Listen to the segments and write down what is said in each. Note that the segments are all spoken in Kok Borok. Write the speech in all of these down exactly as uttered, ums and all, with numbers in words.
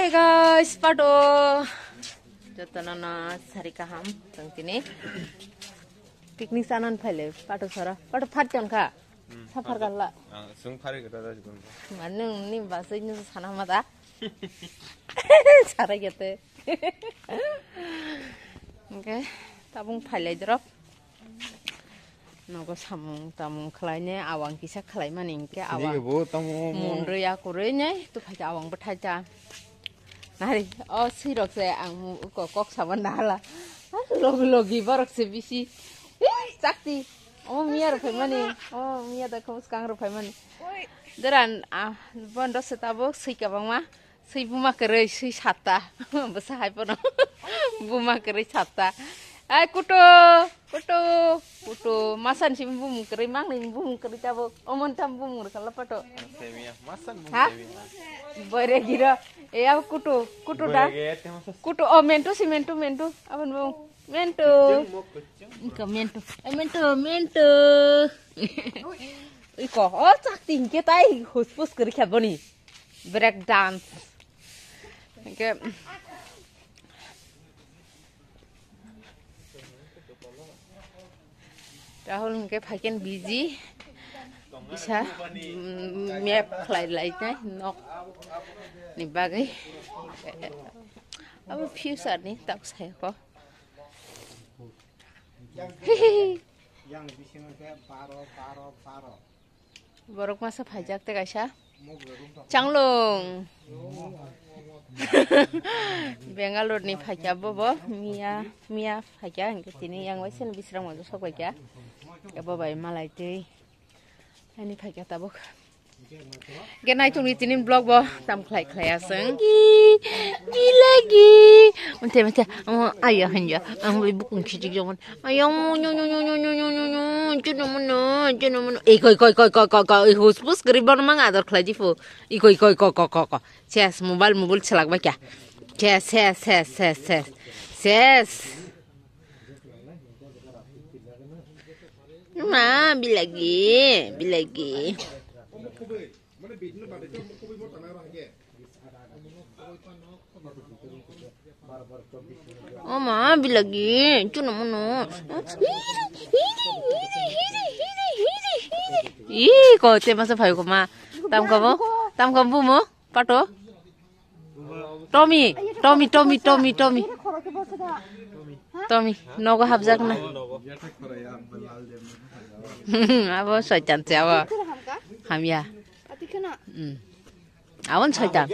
Hey guys, pato. Jotono no sari kaham, tong tini. Picnic sanan phaile, pato sara. Pato phat jon kha. Hmm, saphar phat. Galla. Ah, sung phari kata da jikun. Manu ni basai ni sana mata. Sara gete. Okay, tabung phaile drop. Nogo samung tamung khlaine awang kisa khlaimani hinkhe awang. Sini bo tamo mo. Mundrwi akurwi nai tu phaikhe awang bwthai cha. Nari o swirok se ang mu-, ko-, kok sama nahala. Logi logi borok se bisi. Ih, chakti. Omo miya rok phaimani. Omo miya da khobos kang rok phaimani. Doran, ah, bondo se tabuk swi kabangma. Swi buma kwrwi, swi satta. Bwsa hai pono. Buma kwrwi satta. Ai kutu, kutu, kutu. Masan si bumung kwrwi, mangni bumung kwrwi tabuk. Omon tam bumung rwkha lapato. Temiya, masan bumung. Ha? Temiya. Boire giro. E ab kutu, kutu da. Boire ge, te masan. Kutu, o mentu si mentu, mentu. Abon bung. Mentu. Kucing mo kucing. Iko mentu. Eh, mentu, mentu. Iko, o chak tingke tai huspus kwrwi kha boni. Break dance. Hingke Rahul hingke phaiken busy. Isa, mm, map khlai lai nai nok ni bagwi. Abo future ni tak sai ko. Yang bisingo khe baro, baro, baro. Borok masa phaijak te kaisa. Changlung. Bangalore ni phaikya bobo. Miya, miya phaikya. Hingke tini yang bai sini bisrang mojo sok paikya. Abo bai malai twi. Ani phaikya tabuk. Hingke nai tongni tini vlog bo tam khlai khlai aswng. Bilagi. Mate mate. Amo ayo hanja. Amo bukung khichik jomon. Ayong, nyo, nyo, nyo, nyo, nyo, nyo, nyo, nyo, chuno mono, chuno mono. Eh, koi, koi, koi, koi, koi, koi, eh, hus pus gari bono mang ador khlai di pho. Eh, koi, koi, koi, koi, koi, koi. Ses, mobile, mobile chalak bai kya. Ses, ses, ses, ses, ses. Ses. Ma, bilagi, bilagi. Oma bilagi, chuno mono. Ih, ko te masa phai ko ma. Tam ka bo? Tam ka bu mo? Pato? Tommy, Tommy, Tommy, Tommy, Tommy. Tommy, nogo hapjak na. Abo soitan se abo. Hamya. Hmm. Abon soitan.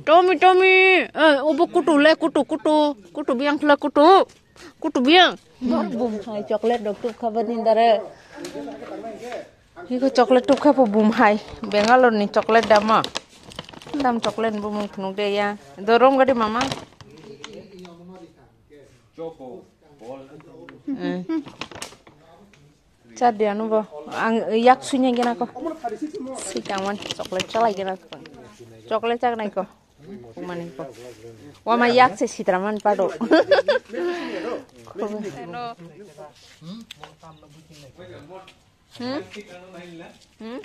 Tommy, Tommy. Eh, obo kutu le, kutu, kutu. Kutu biang le, kutu. Kutu biang. Bor bum hai chocolate dok tup khabar ni dare. Iko chocolate tup kha po bum hai. Bangalore ni chocolate dam ma. Dam chocolate bum phunuk de ya. Dorom gadi mama. Eh. Char dia no bo. Ang yak sunya gena ko. Sikang man chocolate chalai gena ko. Chocolate chak nai ko. Mani ko. Wama yak se sitra man pado. Hmm? Hmm?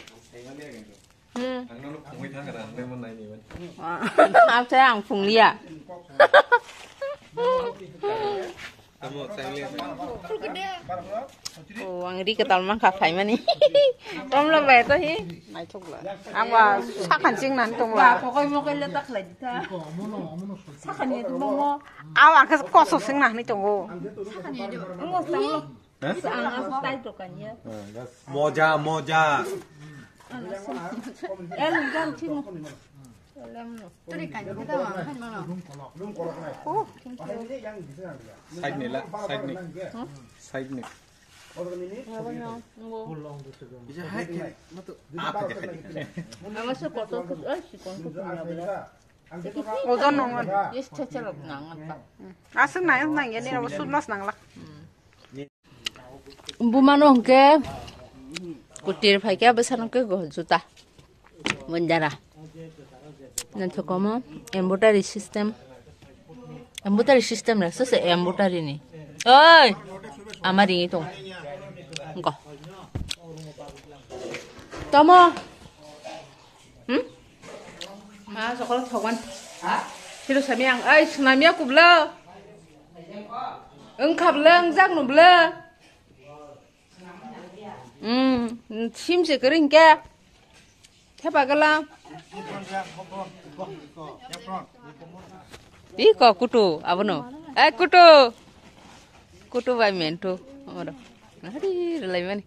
Hmm. Ang nono phungwi thang ra, ang lemon nai ni man. Ang saya ang phung liya. Tamo sang liya. Oh, ang ri ketal mang kha phai mani. Tom lo bai to hi. Nai thok la. Ang wa sakhan sing nan tong la. Ba kokoi mokoi le tak lai ta. Sakhan ni to mo. Aw ang kha koso sing nan ni tongo. Sakhan ni do. Ngo sang lo. Hah? Ang as tai to kan ya. Moja, moja. El gan chimo. Turi kan kita mah kan mana? Oh, thank you. Side ni la, side ni. Side ni. Bisa hai ke, mato. Apa ke hai? Awas ya, kotor, kotor. Eh, si kotor punya bela. Ojon nongon. Yes, cecel nang apa? Asuk nang nang ya ni, sud mas nang la. Bumano hwnkhe kutir phaikhe bwsano khe go juta. Bonjara. Naithokomo embroidery system. Embroidery system ra sese embroidery ni. Oi! Ama ringi tong. Engko. Tomo. Hmm? Ah, sokol thogon. Silo sami ang, ai, snamya kubla. Wngkha bla, wngjak no bla. Hmm, sim se kering ke. Thepa gala. Iko kutu, abono. Eh, kutu. Kutu bai mentu. Oro. Hari relai mani.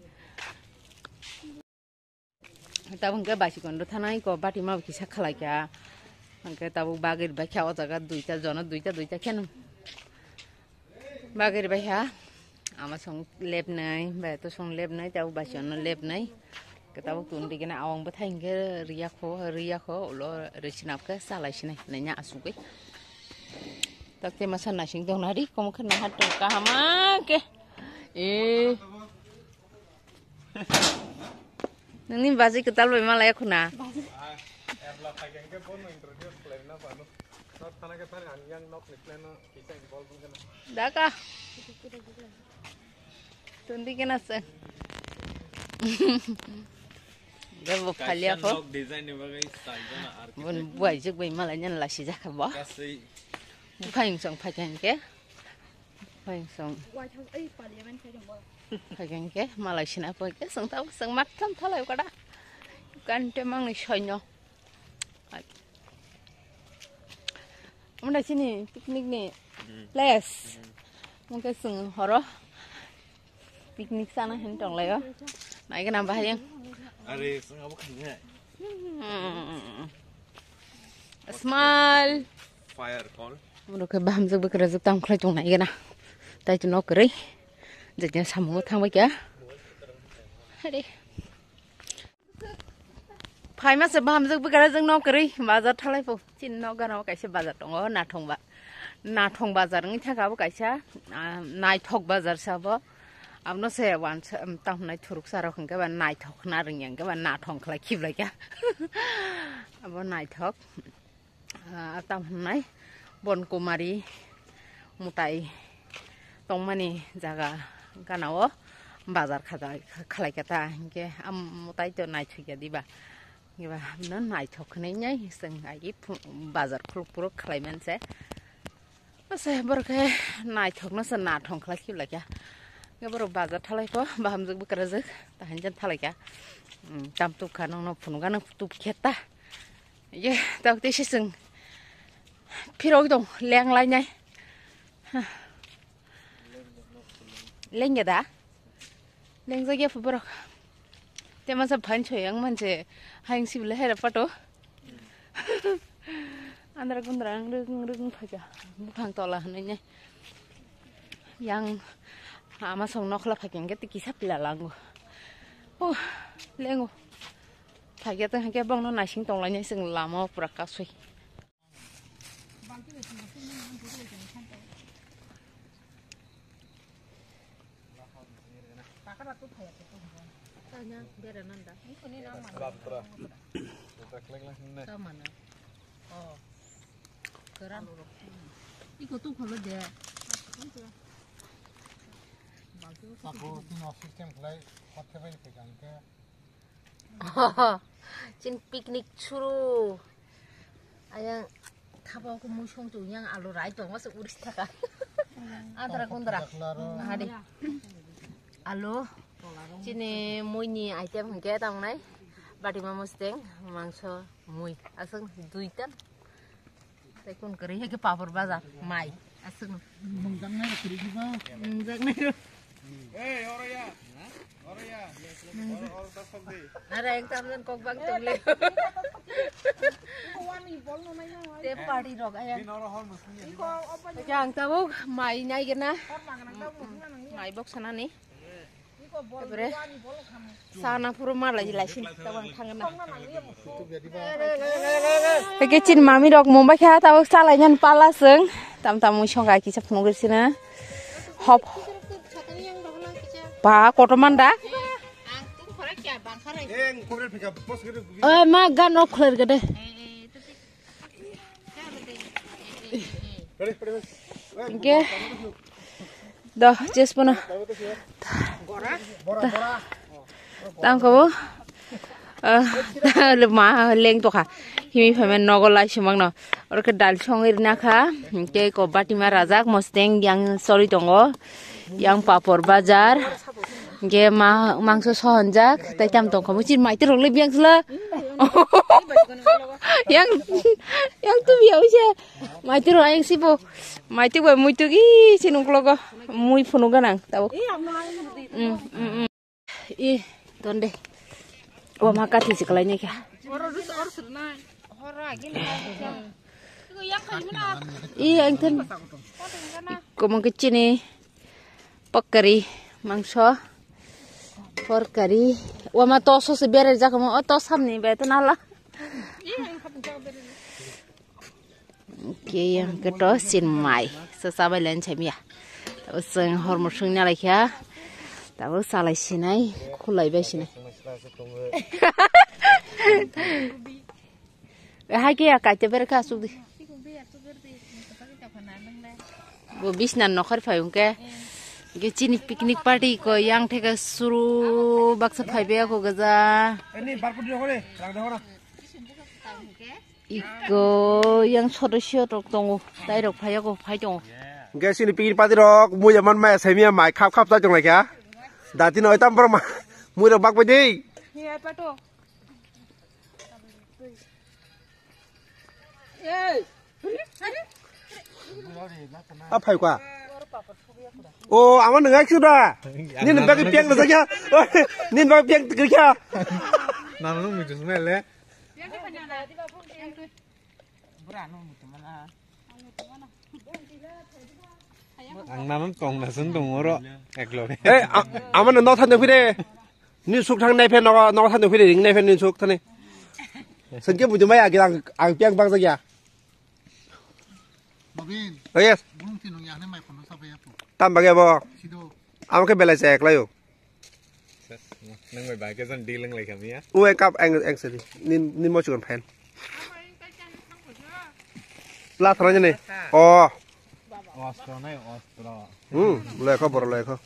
Tabuk hwnkhe basikon rw thanai ko bati ma kisa khalai kha. Hwnkhe tabuk bagwi rw bai kha o jaga duita jono duita duita kheno. Bagwi rw bai kha. Ama song lep nai, bai to song lep nai, tabuk basikon no lep nai. Hwnkhe tabuk tun digi na awang bwthai hwnkhe rwya kho, rwya kho, ulo rw sinap khe chalai sinai, nanya asugwi. Tak te masa nasing dong nari, komo khe naha to kahama khe. Eh. Nini baji kwtal bai malaya khuna. Daka. Tundi kena se. Debo phalia ko. Nok design ni bagwi style jana ar. Bon buai jik bai malanya lasi jaka bo. Kasai. Bukhang song phai kang ke. Phai song. Waithang, ei, parliament khai dong bo. Phai kang ke, malai sina phai ke, song tau, song mak tham thalai kada. Kan te mang ni soino. Amda sini picnic ni place. Mungke song horo. Picnic sana hin tong layo. Nai ke nang bahayang. Are, song abo khanya. Smile. Fire call. Moro khe bahamjak bwkrajak tamo khlai tong nai gana. Tai to nok kwrwi. Jajna samungo thang bai kha. Hade. Phaima se bahamjak bwkrajak nok kwrwi. Bazar thalai pho. Chini nok gana o kaisa bazar tongo. Nathong ba. Nathong bazar wngwi thangkha abo kaisa. Ah, naithok bazar se abo. Abono se wansa, um, tamo hwnai thuruk sarok hwnkhe ba naithok khna rwngya hwnkhe ba nathong khlai khiblai kha. Abo naithok. Ah, tam hwnai Bonkumari mwtai tongmani jaga gana o bazar khaja-, khlai kha ta, hinkhe am mwtai to naithokya diba, hinkhe ba no naithok hwnwi nai chwng agi phu-, bazar khuluk phuluk khlai man se. Ase borok khe naithok no se nathong khlai khiblai kha, hinkhe borok bazar thalai kho bahamjak bwkrajak ta hinjan thalai kha, um, tam tuk kha nokno phunuk anw tuk khe ta. Ye, tok tei se chwng phirok dong, leng lainai. Lengya da? Lengjak ya phu borok. Te masa phan choi ang manse, hayung sibile hera pato. Andra gundra ang rwgwng rwgwng phaikha. Buphang tola hwnwi ne. Yang ama song nokhla phaikha hwnkhe tei kisa pila lango. Oh, lengo. Phaikhe tong hwnkhe bongno naising tonglainai chwng lama o pura kasui. Tanya bera nanda. Batra. Batra khlek lang hinne. Tamana. Oh. Keran. Iko tu kholo de. Sabo tino system khlai hot khe bai phai kha hwnkhe. Chin picnic suru. Ayang thapa ko musong tu yang alu rai tong masa uris thaka. Andra kundra. Hadi. Alu. Chini mui ni item hwnkhe tangnai. Bati ma musteng, mangso, mui. Aswk duitan. Tei kun kwrwi hai khe papor bajar, mai. Aswk no. Mungjaknai rok kwrwi khe ba? Mungjaknai rok. Ei, oro ya. Oro ya. Oro, oro ta sok di. Are, ang tamlen kok bang tongle. Te party rok aya. Din oro hor musung ya. Kya ang tabuk mai nai gena. Mai bok sana ni. Tabore sana puro malai laisin tabang thangna. Eke chin mami rok mumbai kha tabuk salai nyan pala seng. Tam tam mui songa kisa phunugir sina. Hop. Ba koto manda. Oi ma gan rok khler gede. Hingke do jes pono tangko bo Ah, ma leng to kha. Himi phamen nogo lai sumang no. Oro khe dal song ri na kha. Hingke ko bati ma rajak mosteng yang sori tongo. Yang papor bajar. Hingke ma mangso sohonjak. Tai tam tong kha. Muchin mai te rok le biang sla. Yang, yang tu biang se. Mai te rok yang sibo. Mai te bai mui tu gi sinung klogo. Mui phunu ganang tabo. Mm, mm, mm. I, tonde. Wa ma kathi se kalai ne kya? I, ang ten. Komong ke chini. Pakari, mangso. Porkari. Wa ma toso se bere jakamo. O tos hamni be to nala. Ke yang keto sin mai. Sesabai len chemia. Tabo seng hormor sung nyalai kya. Tabo salai sinai, khulai bai sinai. Hai ke ya kaite ber ka sudi. Bo bisna nokhar phai ungke. Ge chini picnic party ko yang theka suru baksa phai be ko gaja. Ini barpudi hore, rang de hora. Iko yang sodosyo rok tongo, tai rok phai yago phai tongo. Hingke sini picnic party rok mui jaman maya saimia mai khap khap chai tong laikha. Dati noi tam borok ma mui rok bak bai dei. A phai kwa. O ama nang ai khuda. Nin bagi piang na sakya. Nin bagi piang tikir kya. Nang nung mi jus mele. Ang nanan tong na sung tong oro eklo. Eh, a-, amano nok thani phire. Ni suk thang nai phe nok, nok thani phire ring nai phe ni suk thani. Sengke buju mai agi ang, ang piang bang jagya. Babin. Oh, yes. Bulung tinung ya ne mai kono sabai apo. Tam bagi abo. Sido. Amo ke belai se eklayo. Nang bai bai ke jon deal nang lai kami ya. U engkap eng, eng sedi. Nin, nin mo chukon phen. Pla thara jani. Oh. Ostro nai, ostro. Hmm, lekho, boro lekho.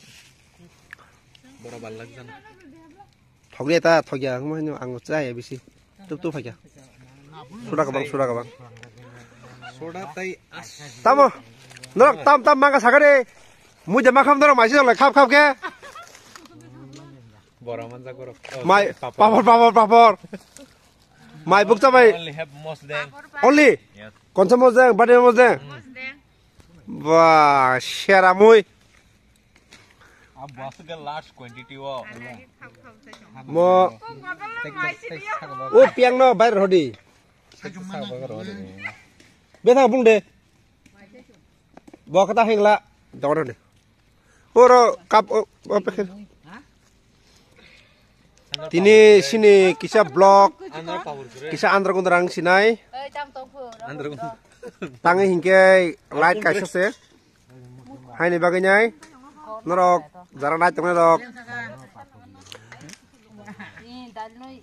Boro bal lak jan. Thogya ta, thogya, ang mo hino, ang chaya bisi. Tup, tup, phakya. Sura kabang, sura kabang. Soda tai as. Tamo. Norok tam, tam, manga sakare. Mui jama kham norok maisi jolai, khap, khap ke. Bora manja gorok. Oh, Mai, papor. Papor, papor, papor. Mai bukcha bai. Only have mosdeng. Only? Yes. Konsa mosdeng, bade mosdeng. Ba, sera mui. Ab bas ke large quantity o. Mo. O piang no bai rodi. Bethang bung de. Bo kata hengla. Dor de. Oro kap o, o pekhe. Tini sini kisa vlog, kisa andra kundra ang sinai. Tangi hingke light kaisa se. Haini bagwi nai. Norok jara nai tongnai rok.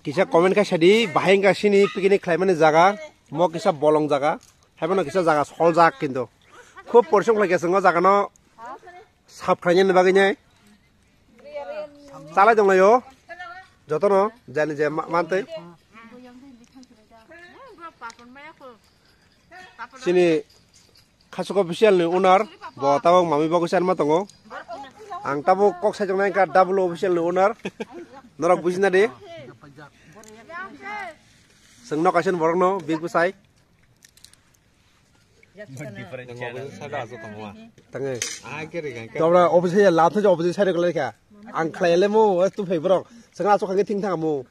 Kisa comment kaisa di, bahai hingka sini picnic khlaimani jaga. Mo kisa bolong jaga. Haibano kisa jaga soljak kintu. Khub porisrom khlai khe chwng o jaga no. Sap khlainani bagwi nai. Chalai tonglaio. Jotono jani je ma-, mantwi. Chini Khasuk official ni owner, bo tabok mami bagwi sanma tongo. Ang tabok kok saichok nai kha double official ni owner. Norok bujina di. Chwng no kaisa borok no big bwsai. Tangai. Tobra office ya latha office side ko lekha. Ang khlai le mo tu phai borok. Sanga so khange thing thang mo.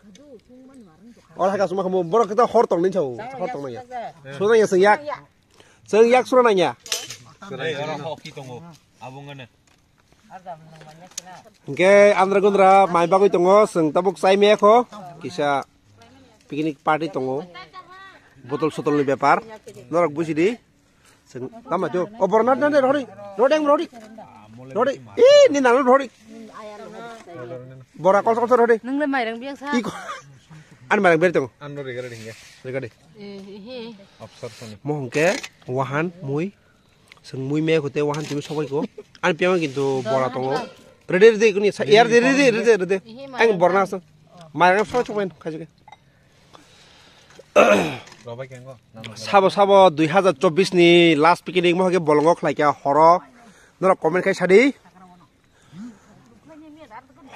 Ol haka suma mo borok ta hor tong nin chau. Hor tong ya. So ya sing yak. Sing yak sura nanya. Oro hoki tongo. Abungane. Hingke andra gundra mai bagwi tongo, chwng tabuk chai maya kho, kisa picnic party tongo, botol sotol ni bepar, norok buji di, chwng tamo jo, o boro na, na, na, rori, rori, ang rori, rori, i, ni nalo rori, bora kol kol rori, Nung le mairang biang sa. I ko, an mairang beri tongo, Ano rigare dingge. Rigare, Eh, eh, eh. Absor sani. Mo hingke, wahan, mui, Chwng mui me kote wahan tumi sobai ko. Ani piyama kintu bora tongo. Rede, rede, kuni sa, yar de, rede, rede, rede. Ang borna sa. Mairang sa chokmen, khajuke. Robai kengo. Sabo sabo dui hazar chobbish ni last picnic mo hage bolongo khlai kya horo. Norok comment khai sadi.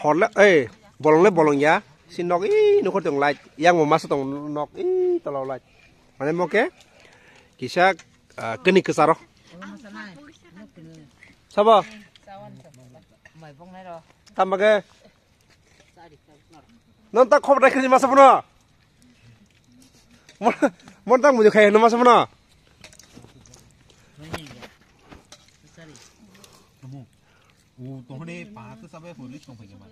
Horle, eh, bolongle bolong ya. Si nok i nukhor tong light. Yang mo masa tong nok i tolo light. Mane mo ke kisa, ah, keni kesaro. Sabo. Tamage. Non ta khobor dai khini masa puno. Mon ta muju khai no masa puno. Kamu. U tohne paha tu sabai holis tong phai ma.